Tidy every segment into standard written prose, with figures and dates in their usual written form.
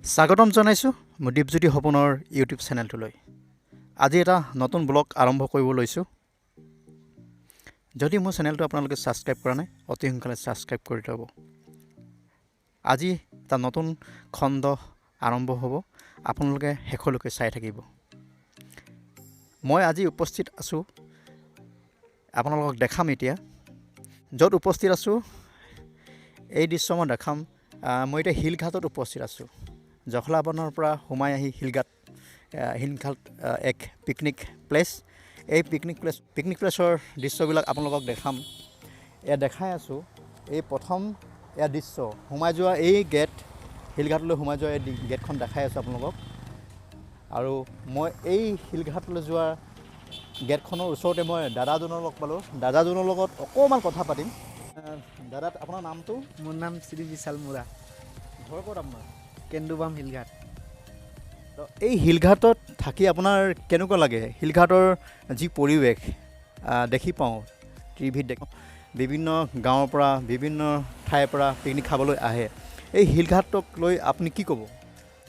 স্বাগতম জনাইছোঁ মোৰ দীপজ্যোতি সপোনৰ ইউটিউব চেনেলটোলৈ। আজি এটা নতুন ব্লগ আৰম্ভ কৰিব লৈছোঁ। যদি মোৰ চেনেলটো আপোনালোকে ছাবস্ক্ৰাইব কৰা নাই, অতি সোনকালে ছাবস্ক্ৰাইব কৰি থ'ব। আজি এটা নতুন খণ্ড আৰম্ভ হ'ব, আপোনালোকে শেষলৈকে চাই থাকিব। মই আজি উপস্থিত আছোঁ, আপোনালোকক দেখাম এতিয়া য'ত উপস্থিত আছোঁ এই দৃশ্য মই দেখাম। মই এতিয়া শিলঘাটত উপস্থিত আছোঁ। জখলাবনৰ পৰা সোমাই আহি শিলঘাট, শিলঘাট এক পিকনিক প্লেচ। এই পিকনিক প্লেচৰ দৃশ্যবিলাক আপোনালোকক দেখাম। এয়া দেখাই আছোঁ, এই প্ৰথম এয়া দৃশ্য সোমাই যোৱা এই গেট, শিলঘাটলৈ সোমাই যোৱা এই গেটখন দেখাই আছোঁ আপোনালোকক। আৰু মই এই শিলঘাটলৈ যোৱা গেটখনৰ ওচৰতে মই দাদাজনৰ লগ পালোঁ। দাদাজনৰ লগত অকণমান কথা পাতিম। দাদা, আপোনাৰ নামটো? মোৰ নাম শ্ৰী বিশাল মুৰা। ঘৰ ক'ত আপোনাৰ? কেন্দুবাম শিলঘাট। তো এই শিলঘাটত থাকি আপোনাৰ কেনেকুৱা লাগে? শিলঘাটৰ যি পৰিৱেশ দেখি পাওঁ টিভিত দেখোঁ, বিভিন্ন গাঁৱৰ পৰা বিভিন্ন ঠাইৰ পৰা পিকনিক খাবলৈ আহে। এই শিলঘাটক লৈ আপুনি কি ক'ব?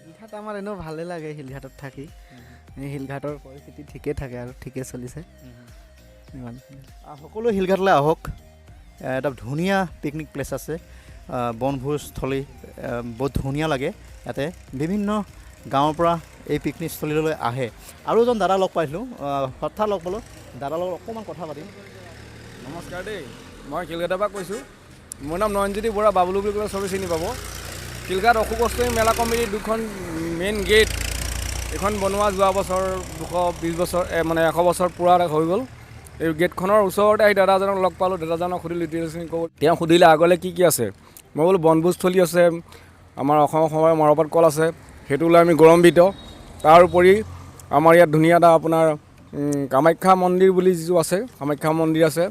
শিলঘাট আমাৰ এনেও ভালেই লাগে শিলঘাটত থাকি। এই শিলঘাটৰ পৰিস্থিতি ঠিকেই থাকে আৰু ঠিকেই চলিছে ইমানখিনি। সকলোৱে শিলঘাটলৈ আহক। এটা ধুনীয়া পিকনিক প্লেচ আছে, বনভোজস্থলী, বহুত ধুনীয়া লাগে। ইয়াতে বিভিন্ন গাঁৱৰ পৰা এই পিকনিকস্থলীলৈ আহে। আৰু এজন দাদা লগ পাইছিলোঁ, হঠাৎ লগ পালোঁ, দাদাৰ লগত অকণমান কথা পাতিম। নমস্কাৰ দেই, মই শিলঘাটৰ পৰা কৈছোঁ। মোৰ নাম নয়নজ্যোতি বৰা, বাবলু বুলি ক'লে চবেই চিনি পাব। শিলঘাট অশোক অষ্টমী মেলা কমিটিৰ দুখন মেইন গেট এইখন বনোৱা যোৱা বছৰ 220 বছৰ, মানে 100 বছৰ পূৰা হৈ গ'ল। এই গেটখনৰ ওচৰতে আহি দাদাজনক লগ পালোঁ। দাদাজনক সুধিলোঁ ডিটেইলছখিনি ক'ব। তেওঁ সুধিলে আগলৈ কি কি আছে। মই বোলো বনভোজস্থলী আছে, আমাৰ অসম সময়ৰ মৰাপাট কল আছে, সেইটো লৈ আমি গৌৰৱান্বিত। তাৰ উপৰি আমাৰ ইয়াত ধুনীয়া এটা আপোনাৰ কামাখ্যা মন্দিৰ বুলি যিটো আছে, কামাখ্যা মন্দিৰ আছে।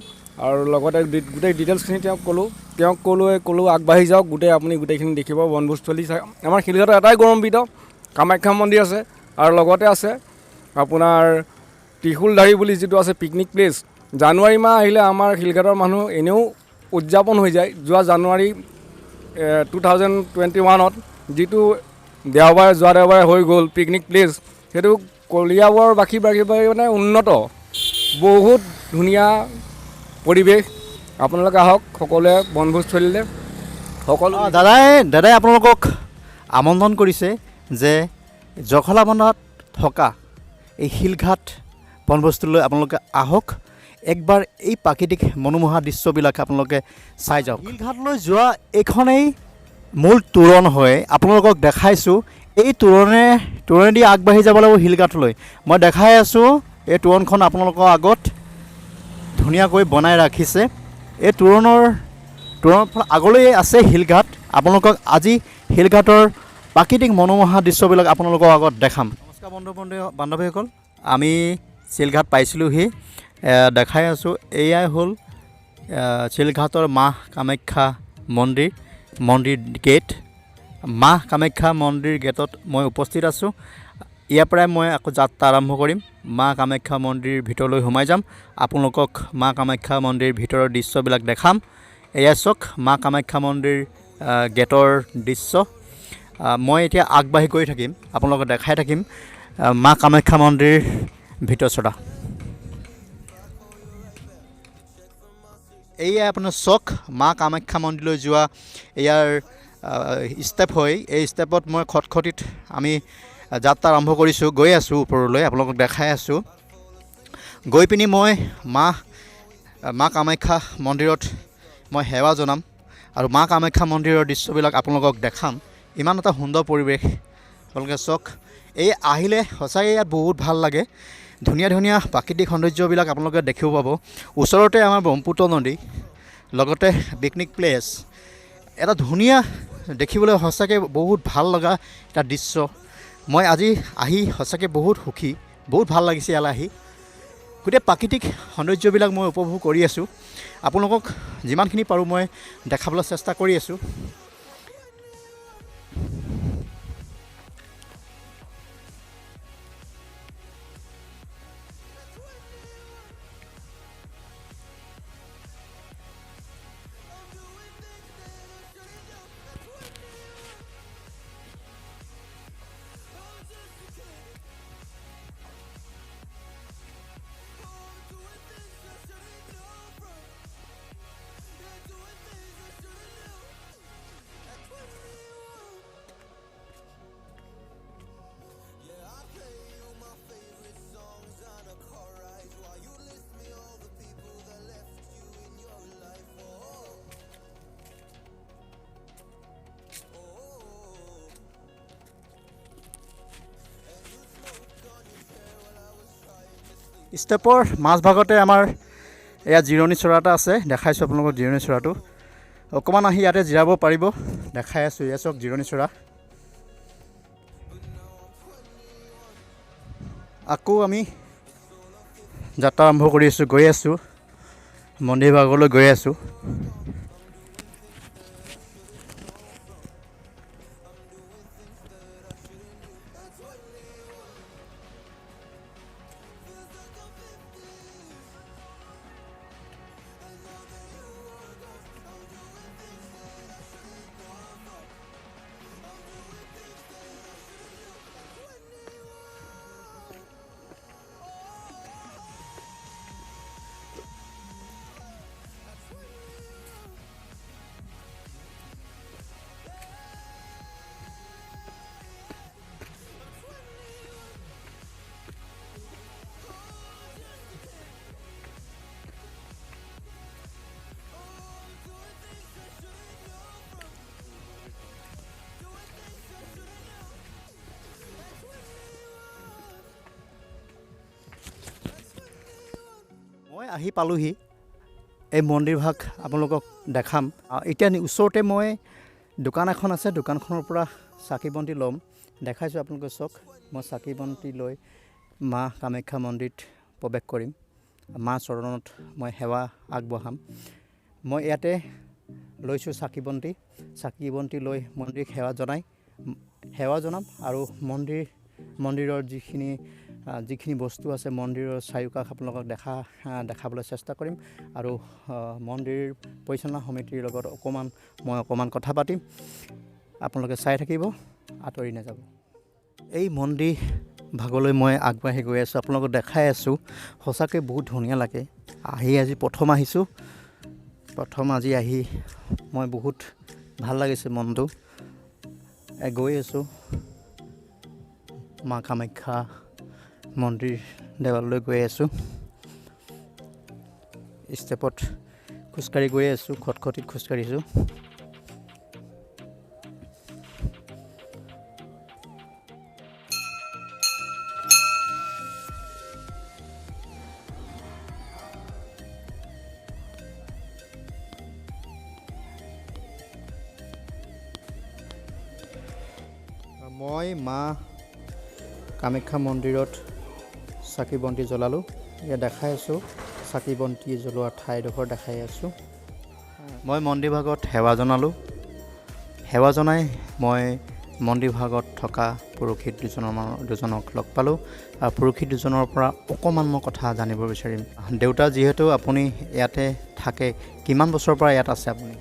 আৰু লগতে গোটেই ডিটেইলছখিনি তেওঁক ক'লোঁ। তেওঁক ক'লোঁ আগবাঢ়ি যাওক, গোটেই আপুনি গোটেইখিনি দেখিব বনভোজস্থলী চাই। আমাৰ শিলঘাটৰ এটাই গৌৰৱান্বিত কামাখ্যা মন্দিৰ আছে, আৰু লগতে আছে আপোনাৰ ত্ৰিশূলধাৰী বুলি যিটো আছে পিকনিক প্লেচ। জানুৱাৰী মাহ আহিলে আমাৰ শিলঘাটৰ মানুহ এনেও উদযাপন হৈ যায়। যোৱা জানুৱাৰী 2021ত যিটো দেওবাৰে, যোৱা দেওবাৰে হৈ গ'ল পিকনিক প্লেচ, সেইটো কলিয়াবৰ বাসী বাসী মানে উন্নত, বহুত ধুনীয়া পৰিৱেশ। আপোনালোকে আহক সকলোৱে বনভোজস্থলীলৈ সকলো। দাদাই আপোনালোকক আমন্ত্ৰণ কৰিছে যে জখলাবন্ধাত থকা এই শিলঘাট বনভোজস্থলীলৈ আপোনালোকে আহক, একবাৰ এই প্ৰাকৃতিক মনোমোহা দৃশ্যবিলাক আপোনালোকে চাই যাওক। শিলঘাটলৈ যোৱা এইখনেই মূল তোৰণ হয়, আপোনালোকক দেখাইছোঁ। এই তোৰণেদি আগবাঢ়ি যাব লাগিব শিলঘাটলৈ। মই দেখাই আছোঁ এই তোৰণখন আপোনালোকৰ আগত ধুনীয়াকৈ বনাই ৰাখিছে। এই তোৰণৰ পৰা আগলৈ আছে শিলঘাট। আপোনালোকক আজি শিলঘাটৰ প্ৰাকৃতিক মনোমোহা দৃশ্যবিলাক আপোনালোকৰ আগত দেখাম। নমস্কাৰ বন্ধু বান্ধৱীসকল, আমি শিলঘাট পাইছিলোঁহি। দেখাই আছোঁ, এয়াই হ'ল শিলঘাটৰ মা কামাখ্যা মন্দিৰ গেট। মা কামাখ্যা মন্দিৰ গেটত মই উপস্থিত আছোঁ। ইয়াৰ পৰাই মই আকৌ যাত্ৰা আৰম্ভ কৰিম। মা কামাখ্যা মন্দিৰ ভিতৰলৈ সোমাই যাম, আপোনালোকক মা কামাখ্যা মন্দিৰ ভিতৰৰ দৃশ্যবিলাক দেখাম। এয়া চাওক মা কামাখ্যা মন্দিৰ গেটৰ দৃশ্য। মই এতিয়া আগবাঢ়ি গৈ থাকিম, আপোনালোকক দেখাই থাকিম মা কামাখ্যা মন্দিৰ ভিতৰচৰা। এয়া আপোনাৰ চক মা কামাখ্যা মন্দিৰলৈ যোৱা ইয়াৰ ষ্টেপ হয়। এই ষ্টেপত মই খটখটিত আমি যাত্ৰা আৰম্ভ কৰিছোঁ, গৈ আছোঁ ওপৰলৈ, আপোনালোকক দেখাই আছোঁ। গৈ পিনি মই মা কামাখ্যা মন্দিৰত মই সেৱা জনাম আৰু মা কামাখ্যা মন্দিৰৰ দৃশ্যবিলাক আপোনালোকক দেখাম। ইমান এটা সুন্দৰ পৰিৱেশ, আপোনালোকে চাওক। এই আহিলে সঁচাকৈ ইয়াত বহুত ভাল লাগে। ধুনীয়া ধুনীয়া প্ৰাকৃতিক সৌন্দৰ্যবিলাক আপোনালোকে দেখিব পাব। ওচৰতে আমাৰ ব্ৰহ্মপুত্ৰ নদী, লগতে পিকনিক প্লেচ, এটা ধুনীয়া দেখিবলৈ সঁচাকৈ বহুত ভাল লগা এটা দৃশ্য। মই আজি আহি সঁচাকৈ বহুত সুখী, বহুত ভাল লাগিছে ইয়ালৈ আহি। গোটেই প্ৰাকৃতিক সৌন্দৰ্যবিলাক মই উপভোগ কৰি আছোঁ। আপোনালোকক যিমানখিনি পাৰোঁ মই দেখাবলৈ চেষ্টা কৰি আছোঁ। ষ্টেপৰ মাজভাগতে আমাৰ এয়া জিৰণি চৰা এটা আছে, দেখাইছোঁ আপোনালোকক জিৰণি চৰাটো। অকণমান আহি ইয়াতে জিৰাব পাৰিব, দেখাই আছোঁ। এয়া চাওক জিৰণি চৰা। আকৌ আমি যাত্ৰা আৰম্ভ কৰি আছোঁ, গৈ আছোঁ মন্দিৰ ভাগলৈ গৈ আছোঁ। মই আহি পালোহি এই মন্দিৰভাগ আপোনালোকক দেখাম। এতিয়া ওচৰতে মই দোকান এখন আছে, দোকানখনৰ পৰা চাকি বন্তি ল'ম, দেখাইছোঁ আপোনালোকে চাওক। মই চাকি বন্তি লৈ মা কামাখ্যা মন্দিৰত প্ৰৱেশ কৰিম, মা চৰণত মই সেৱা আগবঢ়াম। মই ইয়াতে লৈছোঁ চাকি বন্তি, চাকি বন্তি লৈ মন্দিৰ সেৱা জনাম আৰু মন্দিৰৰ যিখিনি বস্তু আছে মন্দিৰৰ চাৰিওকাষ আপোনালোকক দেখাবলৈ চেষ্টা কৰিম। আৰু মন্দিৰ পৰিচালনা সমিতিৰ লগত মই অকণমান কথা পাতিম, আপোনালোকে চাই থাকিব, আঁতৰি নাযাব। এই মন্দিৰ ভাগলৈ মই আগবাঢ়ি গৈ আছোঁ, আপোনালোকক দেখাই আছোঁ। সঁচাকৈ বহুত ধুনীয়া লাগে। আহি আজি প্ৰথম আহিছোঁ, প্ৰথম আজি আহি মই বহুত ভাল লাগিছে মনটো। গৈ আছোঁ মা কামাখ্যা মন্দিৰ দেৱাললৈ গৈ আছোঁ। ষ্টেপত খোজকাঢ়ি গৈ আছোঁ, খটখটিত খোজকাঢ়িছোঁ। মই মা কামাখ্যা মন্দিৰত চাকি বন্তি জ্বলালোঁ। ইয়াত দেখাই আছোঁ চাকি বন্তি জ্বলোৱা ঠাইডোখৰ দেখাই আছোঁ। মই মন্দিৰভাগত সেৱা জনালোঁ। সেৱা জনাই মই মন্দিৰভাগত থকা পুৰোহিত দুজনক লগ পালোঁ। আৰু পুৰোহিত দুজনৰ পৰা অকণমান মই কথা জানিব বিচাৰিম। দেউতা, যিহেতু আপুনি ইয়াতে থাকে, কিমান বছৰৰ পৰা ইয়াত আছে আপুনি?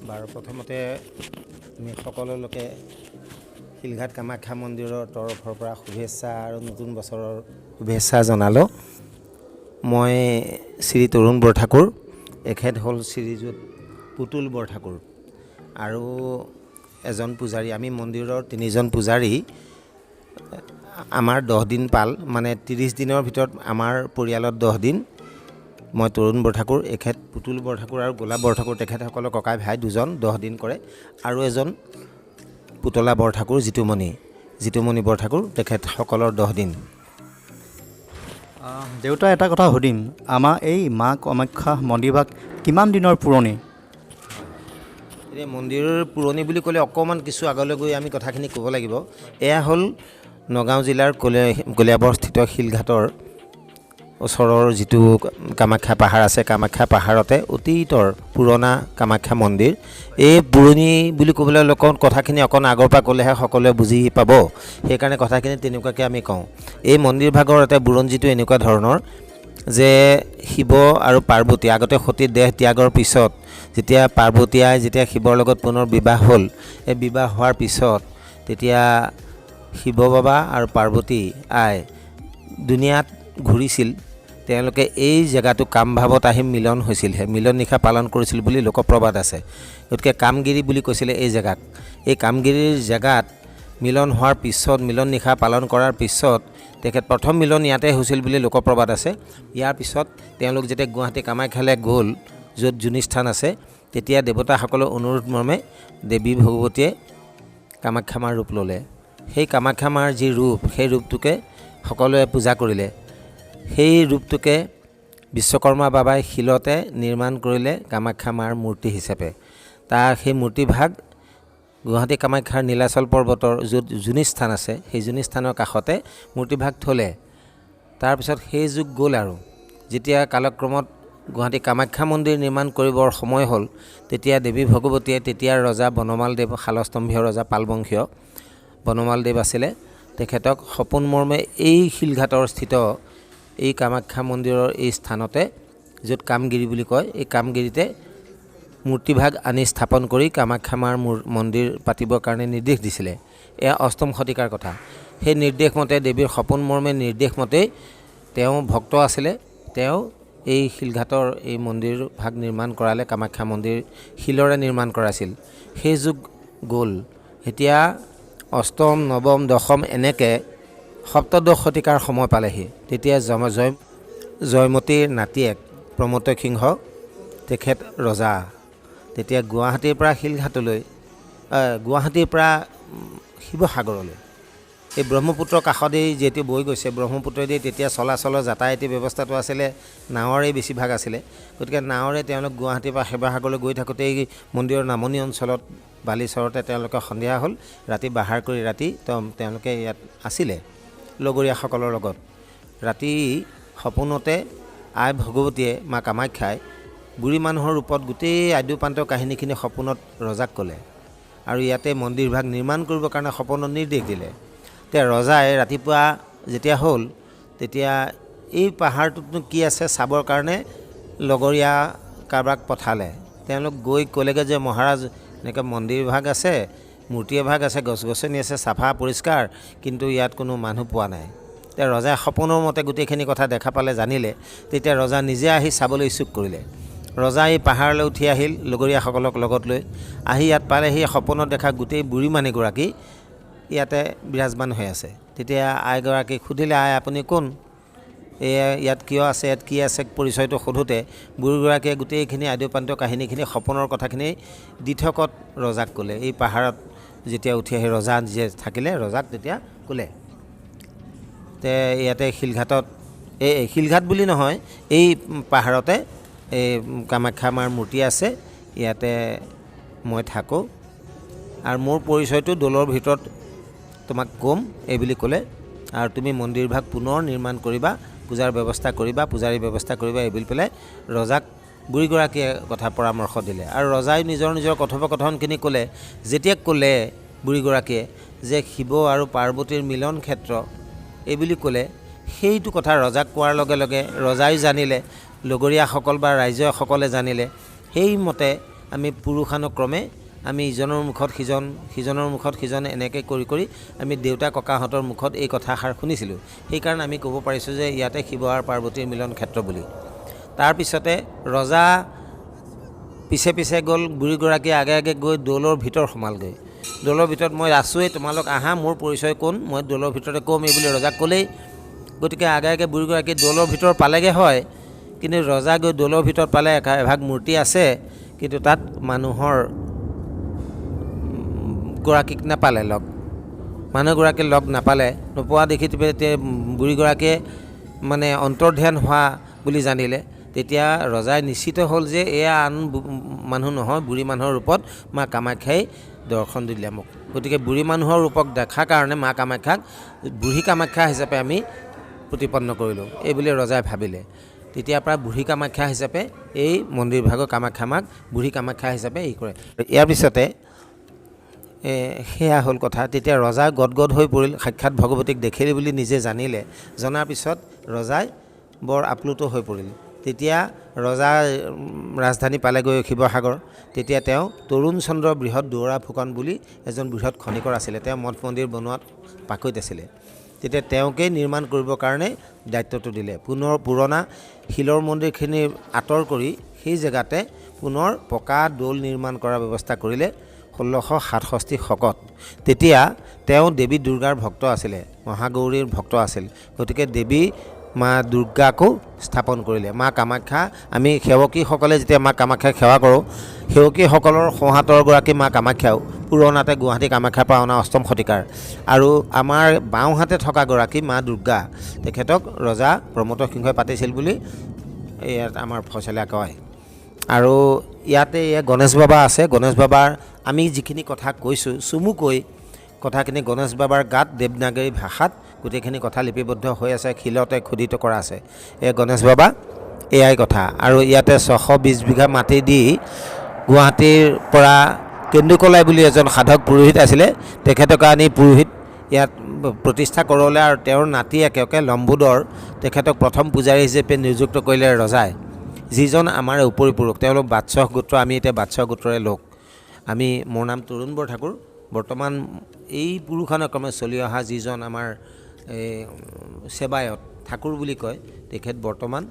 বাৰু, প্ৰথমতে আমি সকলো লোকে শিলঘাট কামাখ্যা মন্দিৰৰ তৰফৰ পৰা শুভেচ্ছা আৰু নতুন বছৰৰ শুভেচ্ছা জনালোঁ। মই শ্ৰী তৰুণ বৰঠাকুৰ, এখেত হ'ল শ্ৰীযুত পুতুল বৰঠাকুৰ আৰু এজন পূজাৰী। আমি মন্দিৰৰ তিনিজন পূজাৰী। আমাৰ 10 দিন পাল, মানে 30 দিনৰ ভিতৰত আমাৰ পৰিয়ালত 10 দিন। মই তৰুণ বৰঠাকুৰ, এখেত পুতুল বৰঠাকুৰ আৰু গোলাপ বৰঠাকুৰ, তেখেতসকলৰ ককাই ভাই দুজন 10 দিন কৰে। আৰু এজন পুতলা বৰঠাকুৰ, জিতুমণি বৰঠাকুৰ, তেখেতসকলৰ 10 দিন। দেউতা, এটা কথা সুধিম, আমাৰ এই মা কামাখ্যা মন্দিৰভাগ কিমান দিনৰ পুৰণি? এতিয়া মন্দিৰৰ পুৰণি বুলি ক'লে অকণমান কিছু আগলৈ গৈ আমি কথাখিনি ক'ব লাগিব। এয়া হ'ল নগাঁও জিলাৰ কলিয়াবৰস্থিত শিলঘাটৰ ওচৰৰ যিটো কামাখ্যা পাহাৰ আছে, কামাখ্যা পাহাৰতে অতীতৰ পুৰণা কামাখ্যা মন্দিৰ। এই পুৰণি বুলি ক'বলৈ অকণ কথাখিনি অকণ আগৰ পৰা ক'লেহে সকলোৱে বুজি পাব, সেইকাৰণে কথাখিনি তেনেকুৱাকৈ আমি কওঁ। এই মন্দিৰভাগৰ এটা বুৰঞ্জীটো এনেকুৱা ধৰণৰ যে শিৱ আৰু পাৰ্বতী আগতে সতীৰ দেহ ত্যাগৰ পিছত যেতিয়া পাৰ্বতী আই যেতিয়া শিৱৰ লগত পুনৰ বিবাহ হ'ল, এই বিবাহ হোৱাৰ পিছত তেতিয়া শিৱ বাবা আৰু পাৰ্বতী আই দুনিয়াত ঘূৰিছিল। তেওঁলোকে এই জেগাটো কামভাৱত আহি মিলন হৈছিলহে, মিলন নিশা পালন কৰিছিল বুলি লোকপ্ৰবাদ আছে। গতিকে কামগিৰি বুলি কৈছিলে এই জেগাক। এই কামগিৰিৰ জেগাত মিলন হোৱাৰ পিছত, মিলন নিশা পালন কৰাৰ পিছত তেখেত প্ৰথম মিলন ইয়াতে হৈছিল বুলি লোকপ্ৰবাদ আছে। ইয়াৰ পিছত তেওঁলোক যেতিয়া গুৱাহাটী কামাখ্যালৈ গ'ল, য'ত যোনিস্থান আছে, তেতিয়া দেৱতাসকলৰ অনুৰোধ মৰ্মে দেৱী ভগৱতীয়ে কামাখ্যা মাৰ ৰূপ ল'লে। সেই কামাখ্যা মাৰ যি ৰূপ, সেই ৰূপটোকে সকলোৱে পূজা কৰিলে। সেই ৰূপটোকে বিশ্বকৰ্মা বাবাই শিলতে নিৰ্মাণ কৰিলে কামাখ্যা মাৰ মূৰ্তি হিচাপে। তাৰ সেই মূৰ্তিভাগ গুৱাহাটী কামাখ্যাৰ নীলাচল পৰ্বতৰ য'ত যোনি স্থান আছে, সেই যোনি স্থানৰ কাষতে মূৰ্তিভাগ থ'লে। তাৰপিছত সেই যুগ গ'ল আৰু যেতিয়া কালক্ৰমত গুৱাহাটী কামাখ্যা মন্দিৰ নিৰ্মাণ কৰিবৰ সময় হ'ল, তেতিয়া দেৱী ভগৱতীয়ে তেতিয়াৰ ৰজা বনমালদেৱ, শালস্তম্ভীয় ৰজা, পালবংশীয় বনমালদেৱ আছিলে, তেখেতক সপোন মৰ্মে এই শিলঘাটৰ স্থিত এই কামাখ্যা মন্দিৰৰ এই স্থানতে, য'ত কামগিৰি বুলি কয়, এই কামগিৰিতে মূৰ্তিভাগ আনি স্থাপন কৰি কামাখ্যা মাৰ মন্দিৰ পাতিবৰ কাৰণে নিৰ্দেশ দিছিলে। এয়া অষ্টম শতিকাৰ কথা। সেই নিৰ্দেশ মতে, দেৱীৰ সপোন মৰ্মে নিৰ্দেশ মতেই তেওঁ ভক্ত আছিলে, তেওঁ এই শিলঘাটৰ এই মন্দিৰ ভাগ নিৰ্মাণ কৰালে। কামাখ্যা মন্দিৰ শিলৰে নিৰ্মাণ কৰাইছিল। সেই যুগ গ'ল। এতিয়া অষ্টম, নৱম, দশম এনেকৈ সপ্তদশ শতিকাৰ সময় পালেহি। তেতিয়া জয়মতীৰ নাতিয়েক প্ৰমত্ত সিংহ, তেখেত ৰজা। তেতিয়া গুৱাহাটীৰ পৰা শিলঘাটলৈ, গুৱাহাটীৰ পৰা শিৱসাগৰলৈ এই ব্ৰহ্মপুত্ৰৰ কাষতেই যিহেতু বৈ গৈছে, ব্ৰহ্মপুত্ৰইদি তেতিয়া চলাচলৰ যাতায়াতী ব্যৱস্থাটো আছিলে নাৱৰেই বেছিভাগ আছিলে। গতিকে নাৱৰে তেওঁলোক গুৱাহাটীৰ পৰা শিৱসাগৰলৈ গৈ থাকোঁতেই মন্দিৰৰ নামনি অঞ্চলত বালিচৰতে তেওঁলোকে সন্ধিয়া হ'ল, ৰাতি বাহাৰ কৰি ৰাতি তেওঁলোকে ইয়াত আছিলে লগৰীয়াসকলৰ লগত। ৰাতি সপোনতে আই ভগৱতীয়ে, মা কামাখ্যাই বুঢ়ী মানুহৰ ৰূপত গোটেই আদ্যোপান্তৰ কাহিনীখিনি সপোনত ৰজাক ক'লে আৰু ইয়াতে মন্দিৰভাগ নিৰ্মাণ কৰিবৰ কাৰণে সপোনত নিৰ্দেশ দিলে। তেতিয়া ৰজাই ৰাতিপুৱা যেতিয়া হ'ল, তেতিয়া এই পাহাৰটোতনো কি আছে চাবৰ কাৰণে লগৰীয়া কাৰোবাক পঠালে। তেওঁলোক গৈ ক'লেগৈ যে মহাৰাজ, এনেকৈ মন্দিৰভাগ আছে, মূৰ্তি এভাগ আছে, গছ গছনি আছে, চাফা পৰিষ্কাৰ, কিন্তু ইয়াত কোনো মানুহ পোৱা নাই। তেতিয়া ৰজাই সপোনৰ মতে গোটেইখিনি কথা দেখা পালে, জানিলে। তেতিয়া ৰজা নিজে আহি চাবলৈ ইচ্ছুক কৰিলে। ৰজা এই পাহাৰলৈ উঠি আহিল লগৰীয়াসকলক লগত লৈ। আহি ইয়াত পালেহি, সপোনত দেখা গোটেই বুঢ়ী মানুহগৰাকী ইয়াতে বিৰাজমান হৈ আছে। তেতিয়া আইগৰাকীক সুধিলে, আই আপুনি কোন, এয়া ইয়াত কিয় আছে, ইয়াত কি আছে, পৰিচয়টো সোধোঁতে বুঢ়ীগৰাকীয়ে গোটেইখিনি আদ্যোপান্ত কাহিনীখিনি, সপোনৰ কথাখিনি দিঠকত ৰজাক ক'লে। এই পাহাৰত যেতিয়া উঠি আহি ৰজা নিজে থাকিলে, ৰজাক তেতিয়া ক'লে তে ইয়াতে শিলঘাটত, এই শিলঘাট বুলি নহয়, এই পাহাৰতে এই কামাখ্যা মাৰ মূৰ্তি আছে, ইয়াতে মই থাকোঁ আৰু মোৰ পৰিচয়টো দৌলৰ ভিতৰত তোমাক ক'ম এই বুলি ক'লে। আৰু তুমি মন্দিৰভাগ পুনৰ নিৰ্মাণ কৰিবা, পূজাৰ ব্যৱস্থা কৰিবা, পূজাৰীৰ ব্যৱস্থা কৰিবা এই বুলি পেলাই ৰজাক বুঢ়ীগৰাকীয়ে কথা পৰামৰ্শ দিলে। আৰু ৰজাই নিজৰ নিজৰ কথোপকথনখিনি ক'লে। যেতিয়া ক'লে বুঢ়ীগৰাকীয়ে যে শিৱ আৰু পাৰ্বতীৰ মিলন ক্ষেত্ৰ এই বুলি ক'লে, সেইটো কথা ৰজাক কোৱাৰ লগে লগে ৰজাই জানিলে, লগৰীয়াসকল বা ৰাইজসকলে জানিলে। সেইমতে আমি পুৰুষানুক্ৰমে আমি ইজনৰ মুখত সিজন, সিজনৰ মুখত সিজন, এনেকৈ কৰি কৰি আমি দেউতা ককাহঁতৰ মুখত এই কথাষাৰ শুনিছিলোঁ। সেইকাৰণে আমি ক'ব পাৰিছোঁ যে ইয়াতে শিৱ আৰু পাৰ্বতীৰ মিলন ক্ষেত্ৰ বুলি। তাৰপিছতে ৰজা পিছে পিছে গ'ল, বুঢ়ীগৰাকী আগে আগে গৈ দৌলৰ ভিতৰ সোমালগৈ। দৌলৰ ভিতৰত মই আছোঁৱেই, তোমালোক আহা, মোৰ পৰিচয় কোন মই দৌলৰ ভিতৰতে ক'ম এই বুলি ৰজাক ক'লেই। গতিকে আগে আগে বুঢ়ীগৰাকী দৌলৰ ভিতৰ পালেগৈ হয়, কিন্তু ৰজা গৈ দৌলৰ ভিতৰত পালে এভাগ মূৰ্তি আছে, কিন্তু তাত মানুহৰ গৰাকীক নাপালে লগ, মানুহগৰাকী লগ নাপালে। নোপোৱা দেখি তেতিয়া বুঢ়ীগৰাকীয়ে মানে অন্তৰ্ধ্যান হোৱা বুলি জানিলে। তেতিয়া ৰজাই নিশ্চিত হ'ল যে এয়া আন মানুহ নহয়, বুঢ়ী মানুহৰ ৰূপত মা কামাখ্যাই দৰ্শন দিলে মোক। গতিকে বুঢ়ী মানুহৰ ৰূপক দেখাৰ কাৰণে মা কামাখ্যাক বুঢ়ী কামাখ্যা হিচাপে আমি প্ৰতিপন্ন কৰিলোঁ এই বুলি ৰজাই ভাবিলে। তেতিয়াৰ পৰা বুঢ়ী কামাখ্যা হিচাপে এই মন্দিৰভাগৰ কামাখ্যা মাক বুঢ়ী কামাখ্যা হিচাপে ই কৰে। ইয়াৰ পিছতে সেয়া হ'ল কথা। তেতিয়া ৰজা গদগদ হৈ পৰিল, সাক্ষাৎ ভগৱতীক দেখিলে বুলি নিজে জানিলে। জনাৰ পিছত ৰজাই বৰ আপ্লুত হৈ পৰিল। তেতিয়া ৰজা ৰাজধানী পালেগৈ শিৱসাগৰ। তেতিয়া তেওঁ তৰুণ চন্দ্ৰ বৃহৎ দুৱৰা ফুকন বুলি এজন বৃহৎ খনিকৰ আছিলে, তেওঁ মঠ মন্দিৰ বনোৱাত পাকৈত আছিলে। তেতিয়া তেওঁকেই নিৰ্মাণ কৰিবৰ কাৰণে দায়িত্বটো দিলে। পুনৰ পুৰণা শিলৰ মন্দিৰখিনি আঁতৰ কৰি সেই জেগাতে পুনৰ পকা দৌল নিৰ্মাণ কৰাৰ ব্যৱস্থা কৰিলে 1667 শকত। তেতিয়া তেওঁ দেৱী দুৰ্গাৰ ভক্ত আছিলে, মহাগৌৰীৰ ভক্ত আছিল। গতিকে দেৱী মা দুৰ্গাকো স্থাপন কৰিলে। মা কামাখ্যা, আমি সেৱকীসকলে যেতিয়া মা কামাখ্যাক সেৱা কৰোঁ, সেৱকীসকলৰ সোঁহাতৰ গৰাকী মা কামাখ্যাও, পুৰণাতে গুৱাহাটী কামাখ্যাৰ পৰা অনা অষ্টম শতিকাৰ। আৰু আমাৰ বাওঁহাতে থকা গৰাকী মা দুৰ্গা, তেখেতক ৰজা প্ৰমত্ত সিংহই পাতিছিল বুলি ইয়াত আমাৰ ফচলীয়া কয়। আৰু ইয়াতে গণেশ বাবা আছে। গণেশ বাবাৰ আমি যিখিনি কথা কৈছোঁ চমুকৈ কথাখিনি, গণেশ বাবাৰ গাত দেৱনাগৰী ভাষাত গোটেইখিনি কথা লিপিবদ্ধ হৈ আছে, শিলতে খোদিত কৰা আছে। এই গণেশ বাবা, এয়াই কথা। আৰু ইয়াতে 620 বিঘা মাটি দি গুৱাহাটীৰ পৰা কেন্দুকলাই বুলি এজন সাধক পুৰোহিত আছিলে, তেখেতক আনি পুৰোহিত ইয়াত প্ৰতিষ্ঠা কৰালে। আৰু তেওঁৰ নাতিয়েকে লম্বোদৰ, তেখেতক প্ৰথম পূজাৰী হিচাপে নিযুক্ত কৰিলে ৰজাই, যিজন আমাৰ উপৰি পুৰুষ। তেওঁলোক বাদশ্বাহ গোত্ৰ, আমি এতিয়া বাদশ্বাহ গোত্ৰৰে লোক। মোৰ নাম তৰুণ বৰঠাকুৰ। বৰ্তমান এই পুৰুষানুক্ৰমে চলি অহা যিজন আমাৰ এই সেৱায়ত ঠাকুৰ বুলি কয়, তেখেত বৰ্তমান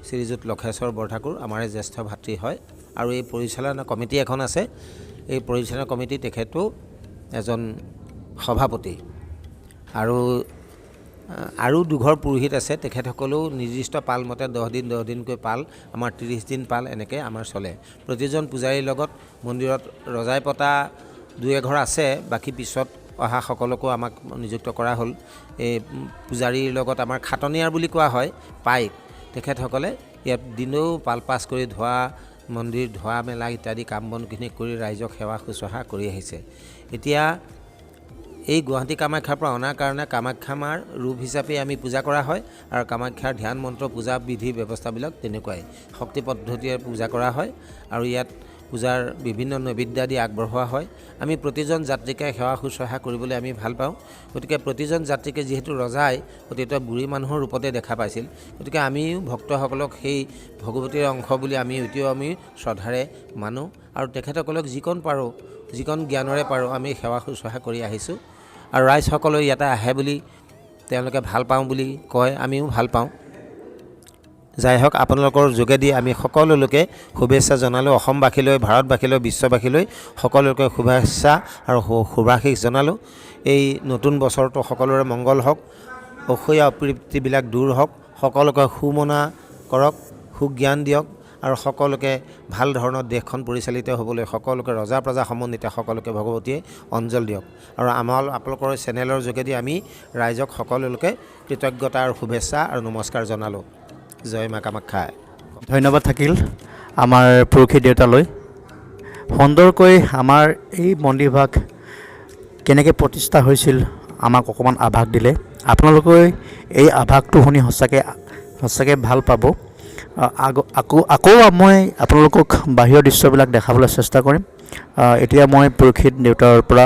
শ্ৰীযুত লক্ষেশ্বৰ বৰঠাকুৰ, আমাৰে জ্যেষ্ঠ ভাতৃ হয়। আৰু এই পৰিচালনা কমিটি এখন আছে, এই পৰিচালনা কমিটি তেখেতো এজন সভাপতি। আৰু দুঘৰ পুৰোহিত আছে, তেখেতসকলেও নিৰ্দিষ্ট পাল মতে 10 দিন 10 দিনকৈ পাল, আমাৰ 30 দিন পাল এনেকৈ আমাৰ চলে। প্ৰতিজন পূজাৰীৰ লগত মন্দিৰত ৰজাই পতা দুই এঘৰ আছে, বাকী পিছত অহা সকলকো আমাক নিযুক্ত কৰা হ'ল। এই পূজাৰীৰ লগত আমাৰ খাটনিয়াৰ বুলি কোৱা হয়, পাইক, তেখেতসকলে ইয়াত দিনেও পাল পাছ কৰি ধোৱা মন্দিৰ ধোৱা মেলা ইত্যাদি কাম বনখিনি কৰি ৰাইজক সেৱা শুশ্ৰূষা কৰি আহিছে। এতিয়া এই গুৱাহাটী কামাখ্যাৰ পৰা অনাৰ কাৰণে কামাখ্যা মাৰ ৰূপ হিচাপে আমি পূজা কৰা হয়। আৰু কামাখ্যাৰ ধ্যান মন্ত্ৰ পূজা বিধি ব্যৱস্থাবিলাক তেনেকুৱাই শক্তি পদ্ধতিৰে পূজা কৰা হয়। আৰু ইয়াত পূজাৰ বিভিন্ন নৈবেদ্য আদি আগবঢ়োৱা হয়। আমি প্ৰতিজন যাত্ৰীকে সেৱা শুশ্ৰূষা কৰিবলৈ আমি ভাল পাওঁ। গতিকে প্ৰতিজন যাত্ৰীকে যিহেতু ৰজাই অতীতত বুঢ়ী মানুহৰ ৰূপতে দেখা পাইছিল, গতিকে আমিও ভক্তসকলক সেই ভগৱতীৰ অংশ বুলি আমি এতিয়াও আমি শ্ৰদ্ধাৰে মানো। আৰু তেখেতসকলক যিকণ পাৰোঁ, যিকণ জ্ঞানৰে পাৰোঁ আমি সেৱা শুশ্ৰূষা কৰি আহিছোঁ। আৰু ৰাইজসকলেও ইয়াতে আহে বুলি তেওঁলোকে ভাল পাওঁ বুলি কয়, আমিও ভাল পাওঁ। যাই হওক, আপোনালোকৰ যোগেদি আমি সকলোলৈকে শুভেচ্ছা জনালোঁ, অসমবাসীলৈ, ভাৰতবাসীলৈ, বিশ্ববাসীলৈ সকলোকে শুভেচ্ছা আৰু শুভাশীষ জনালোঁ। এই নতুন বছৰটো সকলোৰে মংগল হওক, অসূয়া অপ্ৰীতিবিলাক দূৰ হওক, সকলোকে সুমনা কৰক, সুজ্ঞান দিয়ক আৰু সকলোকে ভাল ধৰণত দেশখন পৰিচালিত হ'বলৈ সকলোকে ৰজা প্ৰজা সমন্বিতে সকলোকে ভগৱতীয়ে অঞ্জল দিয়ক। আৰু আমাৰ আপোনালোকৰ চেনেলৰ যোগেদি আমি ৰাইজক সকলোকে কৃতজ্ঞতা আৰু শুভেচ্ছা আৰু নমস্কাৰ জনালোঁ। জয় মা কামাখ্যা। ধন্যবাদ থাকিল আমাৰ পুৰুষী দেউতালৈ। সুন্দৰকৈ আমাৰ এই মন্দিৰভাগ কেনেকৈ প্ৰতিষ্ঠা হৈছিল আমাক অকণমান আভাস দিলে। আপোনালোকে এই আভাসটো শুনি সঁচাকৈ ভাল পাব। আকৌ মই আপোনালোকক বাহিৰৰ দৃশ্যবিলাক দেখাবলৈ চেষ্টা কৰিম। এতিয়া মই পুৰোহিত দেউতাৰ পৰা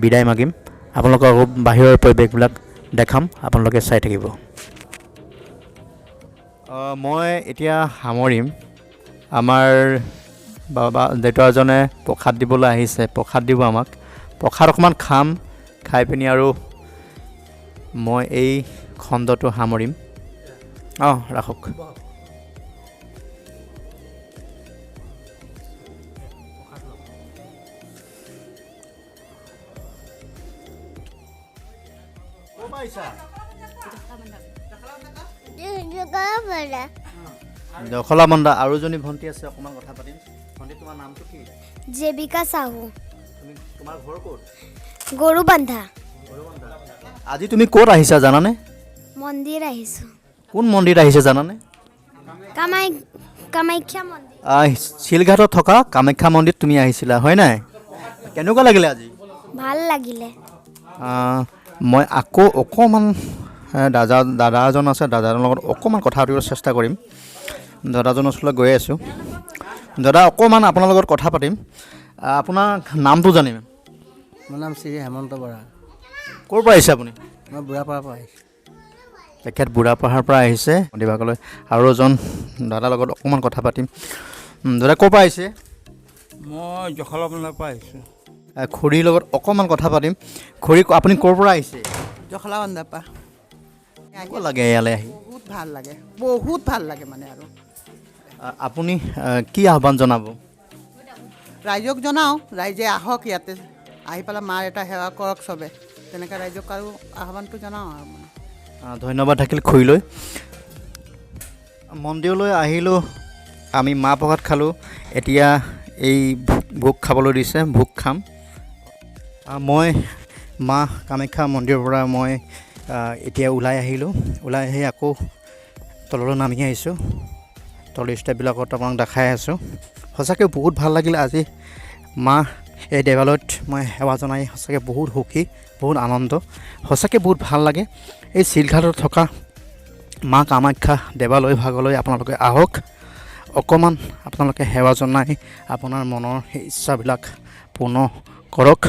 বিদায় মাগিম। আপোনালোকক আকৌ বাহিৰৰ পৰিৱেশবিলাক দেখাম, আপোনালোকে চাই থাকিব। মই এতিয়া সামৰিম। আমাৰ বাবা দেউতা এজনে প্ৰসাদ দিবলৈ আহিছে, প্ৰসাদ দিব আমাক। প্ৰসাদ অকণমান খাম, খাই পিনি আৰু মই এই খণ্ডটো সামৰিম। অঁ, ৰাখক। জখলাবন্ধা আৰু এজনী ভণ্টি আছে, অকণমান কথা পাতিম। ভণ্টি, তোমাৰ নামটো কি? জেবিকা চাহু। তুমি, তোমাৰ ঘৰ ক'ত? গৰুবান্ধা। আজি তুমি ক'ত আহিছা জানানে? মন্দিৰ আহিছোঁ। কোন মন্দিৰত আহিছে জানানে? কামাখ্যা মন্দিৰ। শিলঘাটত থকা কামাখ্যা মন্দিৰত তুমি আহিছিলা, হয় নাই? কেনেকুৱা লাগিলে আজি? ভাল লাগিলে। মই আকৌ অকণমান দাদা এজন আছে, দাদাজনৰ লগত অকণমান কথা পাতিব চেষ্টা কৰিম। দাদাজনৰ ওচৰলৈ গৈ আছোঁ। দাদা, অকণমান আপোনাৰ লগত কথা পাতিম। আপোনাৰ নামটো জানিম? মোৰ নাম শ্ৰী হেমন্ত বৰা। ক'ৰ পৰা আহিছে আপুনি? মই বুঢ়াপাৰাৰ পৰা আহিছোঁ। তেখেত বুঢ়াপাহাৰ পৰা আহিছে মন্দিৰভাগলৈ। আৰু এজন দাদাৰ লগত অকণমান কথা পাতিম। দাদা, ক'ৰ পৰা আহিছে? মই জখলাবন্ধাৰ পৰা আহিছোঁ। খুৰীৰ লগত অকণমান কথা পাতিম। খুৰী, আপুনি ক'ৰ পৰা আহিছে? জখলাবন্ধাৰ পৰা। কেনেকুৱা লাগে ইয়ালৈ আহি? বহুত ভাল লাগে, বহুত ভাল লাগে মানে। আৰু আপুনি কি আহ্বান জনাব? ৰাইজক জনাওঁ, ৰাইজে আহক ইয়াতে, আহি পেলাই মাৰ এটা সেৱা কৰক চবে, তেনেকৈ ৰাইজক আৰু আহ্বানটো জনাওঁ আৰু মানে। ধন্যবাদ থাকিল খুৰীলৈ। মন্দিৰলৈ আহিলোঁ আমি, মাহ প্ৰসাদ খালোঁ। এতিয়া এই ভোগ খাবলৈ দিছে, ভোগ খাম। মই মা কামাখ্যা মন্দিৰৰ পৰা মই এতিয়া ওলাই আহিলোঁ। ওলাই আহি আকৌ তললৈ নামি আহিছোঁ। তলৰ ষ্টেপবিলাকত আপোনাক দেখাই আছোঁ। সঁচাকৈ বহুত ভাল লাগিল আজি মা এই দেৱালয়ত মই সেৱা জনাই সঁচাকৈ বহুত সুখী, বহুত আনন্দ, সঁচাকৈ বহুত ভাল লাগে। এই শিলঘাটত থকা মা কামাখ্যা দেৱালয় ভাগলৈ আপোনালোকে আহক, অকণমান আপোনালোকে সেৱা জনাই আপোনাৰ মনৰ সেই ইচ্ছাবিলাক পূৰ্ণ কৰক।